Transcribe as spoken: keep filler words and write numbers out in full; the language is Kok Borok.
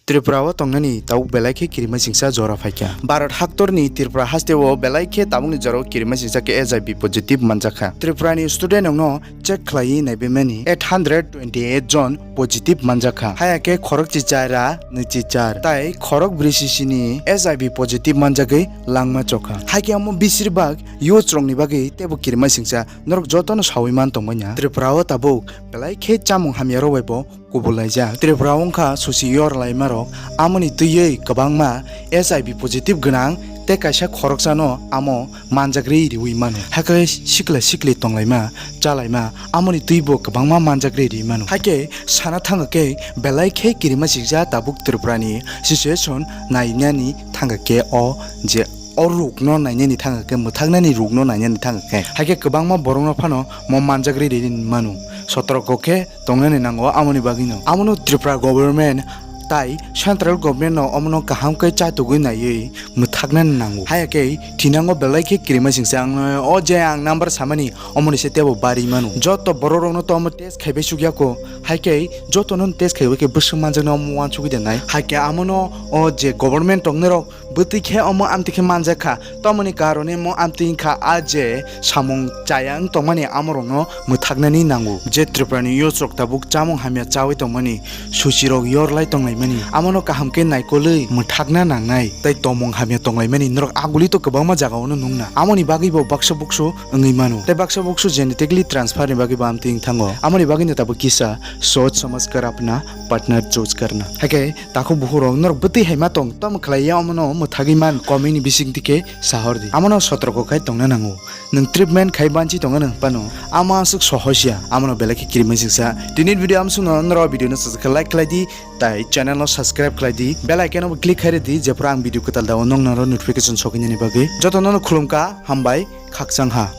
Tripura o tongnani tabuk belai khe kirima singsa jora phaikha. Bharat haktorni Tripura hasteo belai khe tabukni jorao kirima singsa khe H I V positive manjakha. Tripurani student rokno check khlaiwi naibimani eight hundred twenty eight jon positive manjakha. Haya khe khorokchi chara nwichi char tai khorok brisi sini H I V positive manjagwi langma chokha. Haikhe omo bisirbak youth rokni bagwi teibo kirima singsa norok jotono sawi man tongmanya. Tripura o tabuk belai khe chamung hamya rok bai bo kubul laijak. Tripura wngkha susi yor laimarok, amoni twiwi kwbangma H I V positive gwnang tei kaisa khoroksano amo manjagri riwi mano. Hakhe sikla sikli tonglaima, chalaima, amoni twibo kwbangma manjagri ri mano. Hakhe sana thangkha khe belai khe kirima sikjak tabuk Tripurani situation nainani thangkha khe o je o rukno nainani thangkha khe, mwthaknani rukno nainani thangkha khe. Hakhe kwbangma borokno phano mo manjagri ri mano. Sotroko khe tongnani nango amoni bagwino. Amono Tripura government tai central government no omono kaham khe chatugwi naiwi mwthaknani nango. Haya khe thinango belai khe kirima singsa ang o je ang number samani omoni se tebo bari mano. Joto borok rokno to omo test khaibai sukya ko. Hai khe joto no test khaibai khe bwswk manjakno omo uansugwi de nai. Hai khe amono o je government tongnairok bwtwi khe omo amtwi khe manjak kha. Tamoni karone mo amtwi wngkha a je samung chaya wng tongmani amorokno mwthaknani nango. Je Tripurani youth rok tabuk chamung hamya chawi tongmani, suchirok yor lai tonglaimani, amono kaham khe naikolwi mwthakna nangnai tei tomung hamya tonglaimani norok aguli to kwbangma jagao no nukna. Amoni bagwi bo baksa buksu wngwi mano tei baksa buksu genetically transfer ni bagwi bo amtwi wng thango. Amoni bagwi no tabuk kisa soch samajh kar apna partner choose karna. Hakhe takhuk bukhuk rok norok bwtwi hai ma tong, tamo khlai ya omono mwthagwi man comment ni bising twi khe sahor di. Amono sotroko khai tongna nango. Nwng treatment khai banchi tongo nwng phano. Amo aswk sohos ya, amono belai khe kirima singsa. Tini video amsukno norok video no sajak khe like khlai di, tai channel no subscribe khlai di, bell icon no click khai di, jephru ang video kwtal dao noknaro notification sokhinani bagwi. Joto no khulumkha, hambai, khakchang ha.